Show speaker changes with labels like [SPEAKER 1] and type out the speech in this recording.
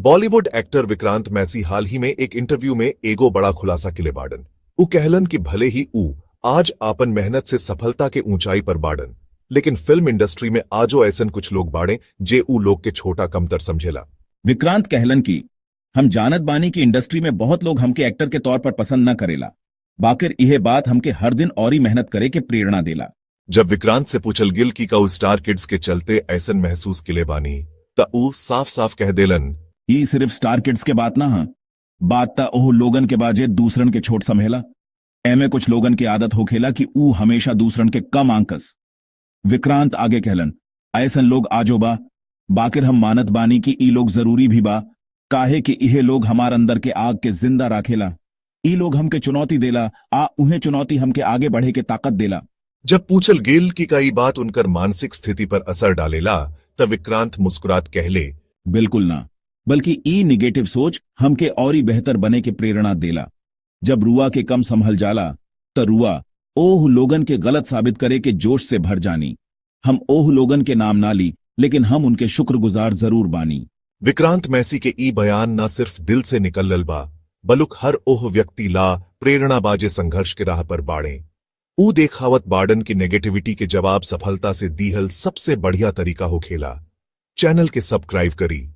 [SPEAKER 1] Bollywood actor Vikrant मैसी हाल ही में एक इंटरव्यू में एगो बड़ा खुलासा किले बाडन। ऊ कहलन कि भले ही ऊ आज आपन मेहनत से सफलता के ऊंचाई पर बाडन, लेकिन फिल्म इंडस्ट्री में आजो ऐसन कुछ लोग बाड़े जे ऊ लोग के छोटा कमतर समझेला।
[SPEAKER 2] विक्रांत कहलन की हम जानत बानी की इंडस्ट्री में बहुत लोग हमके एक्टर के तौर पर पसंद न करेला, बाकिर इहे बात हमके हर दिन और ही मेहनत करे के प्रेरणा देला।
[SPEAKER 1] जब विक्रांत से पूछल गिल की का ऊ स्टार किड्स के चलते ऐसन महसूस किले बानी, त ऊ साफ साफ कह देलन,
[SPEAKER 2] ई सिर्फ स्टार किड्स के बात ना हा, बात ता ओह लोगन के बाजे दूसरन के छोट समझेला। एमे कुछ लोगन के आदत होखेला कि ऊ हमेशा दूसरन के कम आंकस। विक्रांत आगे कहलन, ऐसन लोग आजो बा, बाकिर हम मानत बानी कि ई लोग जरूरी भी बा, काहे कि इहे लोग हमार अंदर के आग के जिंदा राखेला। ई लोग हमके चुनौती देला आ उहे चुनौती हमके आगे बढ़े के ताकत देला।
[SPEAKER 1] जब पूछल गिल की का ई बात उनकर मानसिक स्थिति पर असर डालेला, तब विक्रांत मुस्कुरात कहले,
[SPEAKER 2] बिल्कुल ना, बल्कि ई निगेटिव सोच हमके और ही बेहतर बने के प्रेरणा देला। जब रुआ के कम संभल जाला त रुआ ओह लोगन के गलत साबित करे के जोश से भर जानी। हम ओह लोगन के नाम ना ली, लेकिन हम उनके शुक्रगुजार जरूर बानी।
[SPEAKER 1] विक्रांत मैसी के ई बयान न सिर्फ दिल से निकलल बा, बलुक हर ओह व्यक्ति ला प्रेरणा बाजे संघर्ष के राह पर बाड़े। ऊ देखावत बाडन की नेगेटिविटी के जवाब सफलता से दीहल सबसे बढ़िया तरीका हो खेला। चैनल के सब्सक्राइब करी।